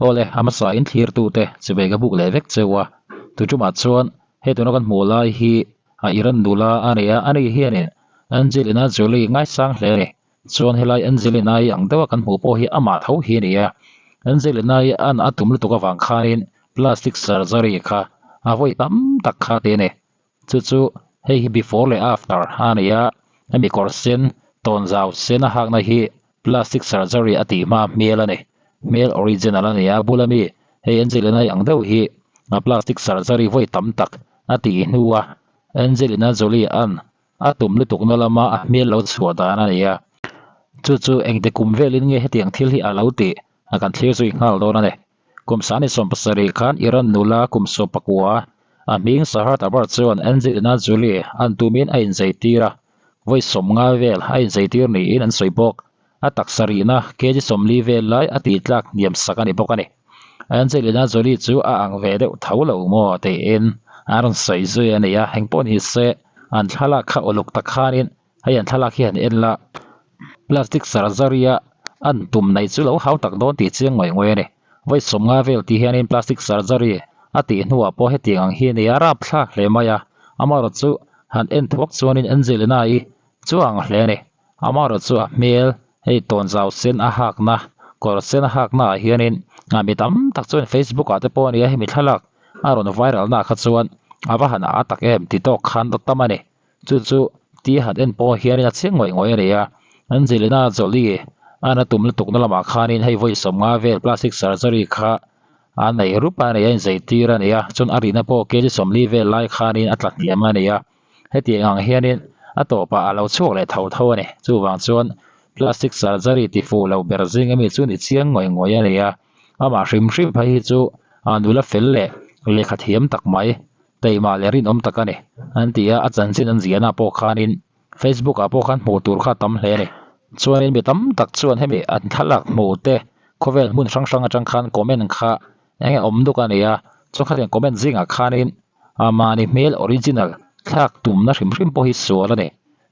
Awle, a hmasa in thlir tute chivei ka buk leh vek cheu a, tu tumah chuan he tuna kan hmuh lai hi a Iran nula a ni a, ani hianin Angelina Jolie ngaisang hle a ni. Chuan helai Angelina-i ang deuha kan hmuh pawh hi amah tho hi a ni a, Angelina-i an a tum lutuk avang khanin plastic surgery kha a vawi tam tak kha ti a ni. Chu chu hei hi before leh after a ni a, hemi kawr sen tawnzau sen a hakna hi plastic surgery a tih hma hmel a ni. Hmel original a ni a, bula mi hei Angelina-i ang deuh hi a plastic surgery vawi tam tak a tih hnua Angelina Jolie-a'n A tum lutukna lama a hmel lo chhuah dan a ni a, chu chu engti kum velin nge hetiang thil hi a lo tih a kan thlir zui nghal dawn a ni. Kum sani 70 khan Iran nula kum 19 a hming Sahar Tabar chuan Angelina Jolie an tumin a inzeitir a, vawi 50 vel a inzeitir niin an sawi bawk. A taksa rihna kg 40 vel lai a tihtlak hniam sak a ni bawk a ni. Angelina Jolie chu a ang ve deuh tho lo maw tiin a rawn sawi zui a ni a, engpawh ni se an thlalak kha uluk tak khanin hei an thlalak hi han en la, plastic surgery a an tum nei chu lo hau tak dawn tih chiang ngawih ngawih a ni. Vawi 50 vel tih hianin plastic surgery a tih hnuah pawh hetiang ang hi a ni a, rapthlak hle mai a, amaherawhchu han en thuak chuanin Angelina-i chu a ang hle a ni. Amaherawh chu a hmel hei tawnzau sen a hakna kawr sen a hakna ah hianin ah mi tam tak chuan facebook ah te pawh a ni a hemi thlalak a rawn viral na kha chuan a va han a tak em ti tawk khan a tam a ni chu chu ti han en pawh hianin a chiang ngawih ngawih a ni a Angelina Jolie a na tum lutuk na lamah khanin hei vawi 50 vel plastic surgery kha a nei rup a ni a inzeitir a ni a chuan a rihna pawh kg 40 vel lai khanin a tla hniam a ni a. Hetiang ang hianin a tawpah a lo chhuak leh tho tho a ni. Chuvang chuan plastic surgery ti fuh lo ber zing ami chu ni chiang ngawih ngawih a ni a. Amah hrim hrim phei hi chu a nula fel leh lehkha thiam tak mai, teimah leh rinawm tak a ni an ti a, a chanchin an ziahna pawh khanin Facebook ah pawh khan hmuh tur kha a tam hle a ni. Chuanin mi tam tak chuan hemi an thlalak hmuh te khawvel hmun hrang hrang atang khan comment kha eng nge awm duk a ni a, chuan khatiang comment zingah khanin A mahni hmel original thlak tumna hrim hrim pawh hi sual a ni.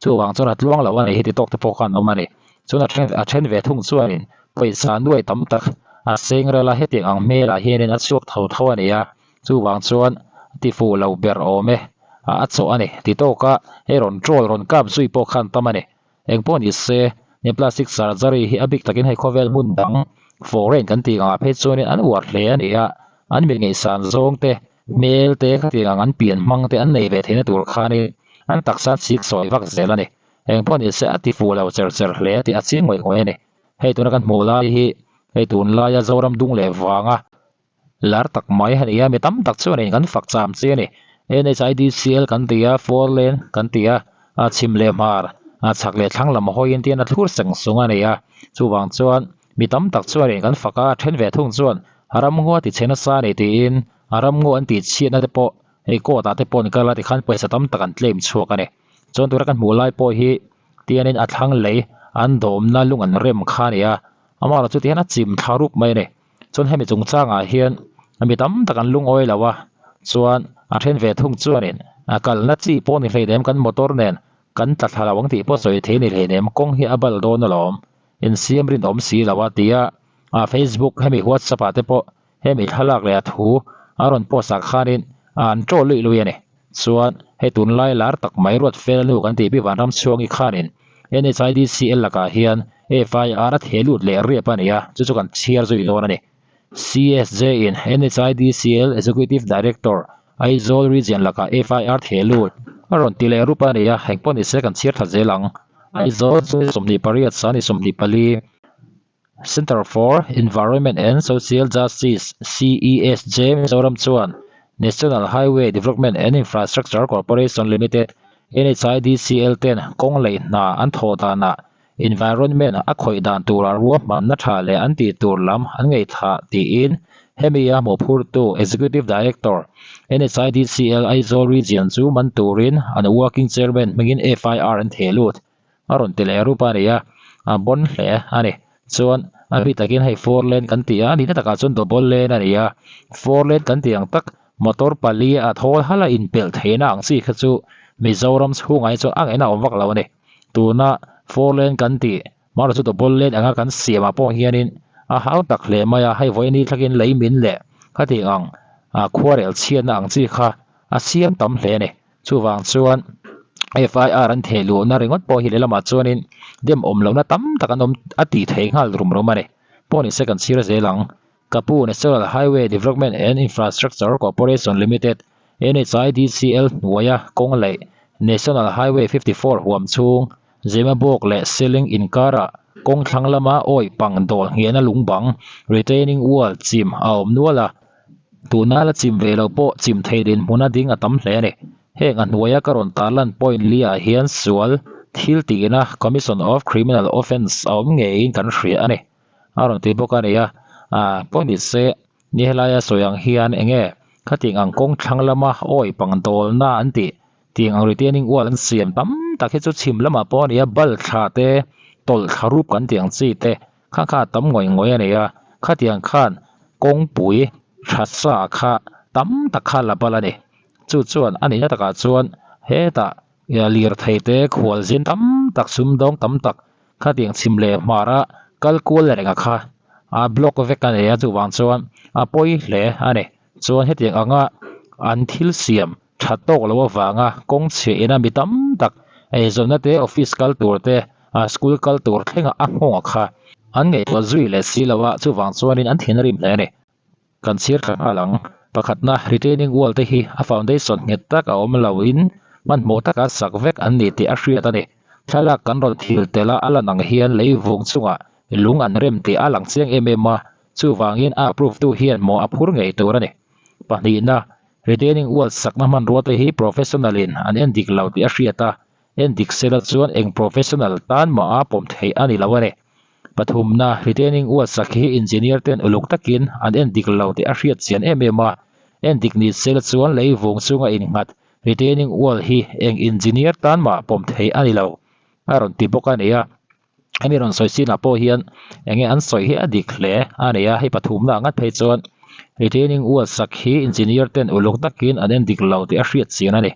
Chuvang chuan a tluang lo a ni hi ti tawk te pawh khan awm a ni. Chuan a then a then ve thung chuanin pawisa nuai tam tak a seng rel a, hetiang ang hmelah hianin a chhuak tho tho a ni a. Chuvang chuan ti fuh lo ber awm e, a chawh a ni ti tawk a, hei rawn troll rawn kap zui pawh khan tam a ni. Engpawh ni se, he plastic surgery hi a bik takin hei khawvel hmun dang foreign kan tih angah phei chuanin an uar hle a ni a, an mit ngaihsan zawng te, hmel te khatiang ang an pian hmang te an nei ve theihna tur khanin an taksa an chik sawi vak zel a ni. Engpawh ni se a ti fuh lo cher cher hle tih a chiang ngawih ngawih a ni. Hei tuna kan hmuh lai hi hei tunlaia Zoram dung leh vanga Lar tak mai a ni a, mi tam tak chuan in kan fak cham chi a ni. NHIDCL kan ti a, four lane kan ti a, a chhim leh hmar, a chhak leh thlang lam hawiin tian a thlur seng sung a ni a. Chuvang chuan mi tam tak chuan in kan fak a, a then ve thung chuan a ramngaw a ti chhe nasa a ni tiin a ramngaw an tih chhiatna te pawh hei court ah te pawh an kal a tikhan pawisa tam tak an claim chhuak a ni. Chuan tura kan hmuh lai pawh hi tianin a thlang lei an dawmna lung an rem kha a ni a, amaherawhchu chu tihian a chim thla rup mai a ni. Chuan hemi chungchangah hian mi tam tak an lungawi lo a, chuan a then ve thung chuanin a kalna chi pawh ni hleinem kan motor nen kan tla thla lo ang tih pawh sawi thei ni hleinem kawng hi a bal dawn alawm insiam rinawm si lo a tia a Facebook hemi WhatsApp ah te pawh hemi thlalak leh a thu a rawn post ah khanin an ṭaw luih luih a ni. Chuan hei tunlai lar tak mai ruat fel nu kan tih pi Vanramchhuangi khanin NHIDCL lakah hian FIR a theh lut leh riap a ni a, chu chu kan chhiar zui dawn a ni. CSJ in NHIDCL Executive Director, Aizawl Region lakah FIR theh lut a rawn ti leh rup a ni a, engpawh ni se kan chhiar tha zel ang. Aizawl chu 28 sani 24. Centre for Environment and Social Justice, CESJ, Mizoram chuan National Highway Development and Infrastructure Corporation Limited, NHIDCL, ten kawng lei hna an thawh danah environment a khawih dan tura ruahmanna tha leh an tih tur lam an ngaihthah tiin hemi a mawhphurtu Executive Director, NHIDCL Aizawl Region chu man turin an Working Chairman hmingin FIR an theh lut. A rawn ti leh rup a ni a, a bawn hle a ni. Chuan a bik takin hei four lane kan ti a, a nihna takah chuan double lane a ni a. Four lane kan tih ang tak motor pali a thawl hala inpelh theihna ang chi kha chu Mizoram chhungah hi chuan a ngaihna a awm vak lo a ni. Tuna four lane kan tih mahrawh chu double lane anga kan siamah pawh hianin. A hau tak hle mai a, hei vawiin ni thlakin lei min leh khatiang ang khuarel chhiatna ang chi kha a siam tam hle a ni. Chuvang chuan FIR an theh luhna ringawt pawh hi lehlamah chuanin dem awm lohna tam tak an awm a tih theih nghal rum rum a ni. Pawh ni se kan chhir zel ang. Ka pu National Highway Development and Infrastructure Corporation Limited, NHIDCL, hnuaia kawng laih National Highway 54 huam chhung Zemabawk leh Seling inkarah kawng thlang lama awih pang dawl nghehna lungbang, retaining wall, chim a awm nual a. Tuna la chim ve lo pawh chim thei dinhmun a ding a tam hle a ni. Heng a hnuaia ka rawn tarlan point li ah hian sual thil tihna Commission of Criminal Offence a awm ngeiin kan hria a ni. A rawn ti bawk a ni a, ah pawh ni se ni helaia sawi ang hian eng nge khatiang ang kawng thlang lama awi pang dawlna an tih tiang ang retaining wall an siam tam tak hi chu chhim lamah pawh a ni a, bal thla te tawlh thla rup kan tih ang chi te kha kha a tam ngawih ngawih a ni a, khatiang khan kawngpui tha sa kha tam tak kha la bal a ni. Chu chuan a nihna takah chuan hetah lirthei te khualzin tam tak sumdawng tam tak Khatiang chhim leh hmara kal kual reng a kha a block vek a nei a chuvang chuan a pawi hle a ni. Chuan hetiang anga an thil siam tha tawk lo avanga kawng chhiah ina mi tam tak eizawnna te office kal tur te school kal tur thlenga a nghawng a kha an ngaihtuah zui leh si lo a chuvang chuanin an thin a rim hle a ni. Kan chhir thla nghal ang. Pakhatna, retaining wall te hi a foundation nghet tak a awm loin hmanhmawh taka sak vek an ni tih a hriat a ni. Thlalak kan rawn thil tel a, a lan ang hian lei vung chungah lung an rem tih a lang chiang em em a, chuvangin a approve tu hian mawh a phur ngei tur a ni. Pahnihna, retaining wall sakna hmanrua te hi professional in an en dik lo tih a hriat a, en dik sela chuan eng professional tan mah a pawm theih a ni lo a ni. Pathumna, retaining wall sak hi engineer ten uluk takin an en dik lo tih a hriat chian em em a, en dik ni sela chuan lei vung chunga innghat retaining wall hi eng engineer tan mah pawm theih a ni lo a rawn ti bawk a ni a. Hemi rawn sawi chinah pawh hian eng nge an sawi hi a dik hle a ni a, hei pathumna ang ngat phei chuan retaining wall sak hi engineer ten uluk takin an en dik lo tih a hriat chian a ni.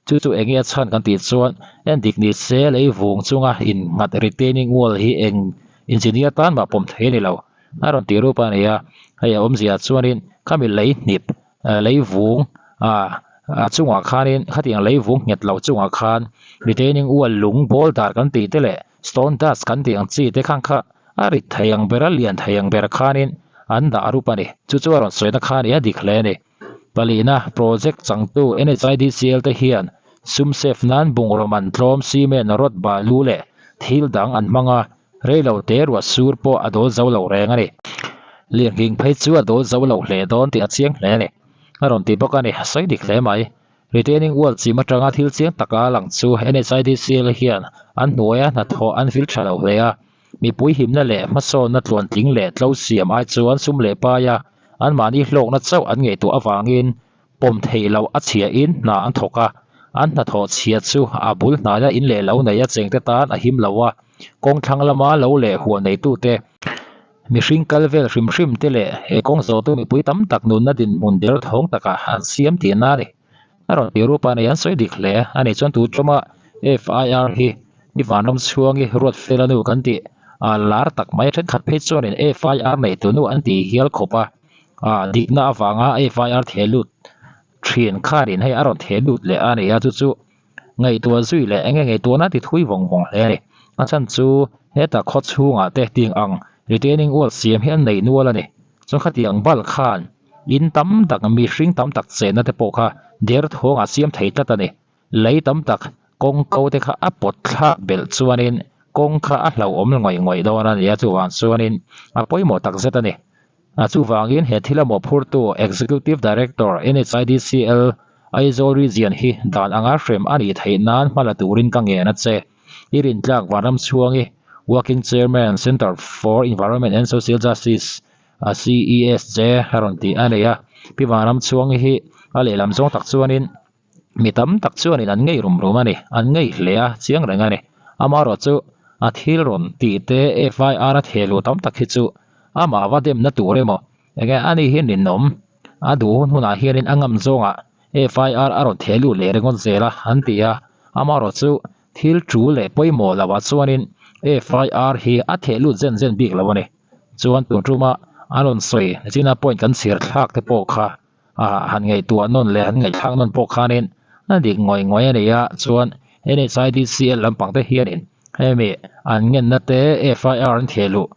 Chu chu eng nge a chhan kan tih chuan en dik ni se lei vung chunga innghat retaining wall hi eng engineer tan mah pawm thei a ni lo a rawn tih rup a ni a, hei a awmzia chuanin khami lei hnip lei vung ah a chungah khanin khatiang lei vung nghet lo chungah khan retaining wall lung boulder kan tih te leh stone dust kan tih ang chi te khang kha a rit thei ang ber a lian thei ang ber khanin an dah rup a ni chu chu a rawn sawina kha a ni a dik hle a ni. Palina project changtu NHIDCL te hian sum save nan bungraw man tlawm cement rod balu leh thil dang an hmang a, reilo te ruah sur pawh a dawl zo lo reng a ni. Lirnghing phei chu a dawl zo lo hle dawn tih a chiang hle a ni. A rawn ti bawk a ni, a sawi dik hle mai. Retaining wall chim atanga thil chiang taka lang chu NHIDCL hian an hnuaia hnathawh an vil tha lo hle a, Mipui himna leh hmasawnna tluantling leh tlo siam ai chuan sum leh paia anmahni hlawkna chauh an ngaihtuah avangin pawm theih loh a chhiahin hna an thawk a, an hnathawh chhia chu a bul hnaia in leh lo neia chengte tan a him lo a, kawng thlang lama lo leh huan neitute, mihring kal vel hrim hrim te leh he kawng zawhtu mipui tam tak nunna dinhmun derthawng takah an siam tihna a ni. A rawn ti rup a ni, an sawi dik hle a ni chuan tu tawma FIR hi ni vanram chhuangi ruat fel a nu kan tih a lar tak mai a thenkhat phei chuanin FIR nei tu nu an ti hial khawp a, ah dikna avanga FIR theh lut thin khanin hei a rawn theh lut leh a ni a chu chu ngaihtuah zui leh eng nge ngaihtuahna ti thui vawng vawng hle a ni a chhan chu heta khaw chhungah te ting ang retaining wall siam hi an nei nual a ni chuan khatiang bal khan In tam tak mihring tam tak chenna te pawh kha derthawng a siam thei tlat a ni. Lei tam tak kawng ko te kha a pawt thlak belh chuanin kawng kha a hlauhawm ngawih ngawih dawn a ni a, chuvang chuanin a pawimawh tak zet a ni. A chuvangin he thil a mawhphurtu Executive Director NHIDCL Aizawl Region hi dan anga hrem a nih theih nan hma la turin ka ngen a che. I rintlak Vanramchhuangi Working Chairman Centre for Environment and Social Justice A CESJ a rawn tih a nei a, Pi Vanramchhuangi hi a lehlam zawng tak chuanin mi tam tak chuanin an ngei rum rum a ni, an ngei hle a, chiang reng a ni. Amaherawh chu a thil rawn tih te FIR a theh luh tam tak hi chu amah va demna tur emaw enge ani hi ninawm a duh hun hunah hianin a ngam zawngah FIR a rawn theh luh leh ringawt zel a an ti a, amaherawh chu thil tul leh pawimawh lohah chuanin FIR hi a theh lut zen zen bik lo a ni. Chuan tun tuma an rawn sawi china point kan chhiar thlak te pawh kha ah han ngaihtuah nawn leh han ngaihthlak nawn pawh khanin a dik ngawih ngawih a ni a. Chuan NHIDCL lampang te hianin hemi an ngenna te FIR an theh luh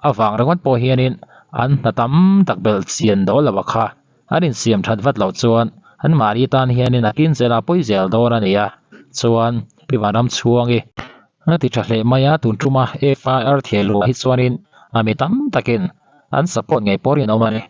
avang ringawt pawh hianin an hna tam tak belh chian dawl lo a kha. An insiam that vat loh chuan an mahni tan hianin a kin zel a pawi zel dawn a ni a. Chuan Pi Vanramchhuangi a ti tha hle mai a, tun tuma FIR theh luh hi chuanin a mi tam takin an support ngei pawh rinawm a ni.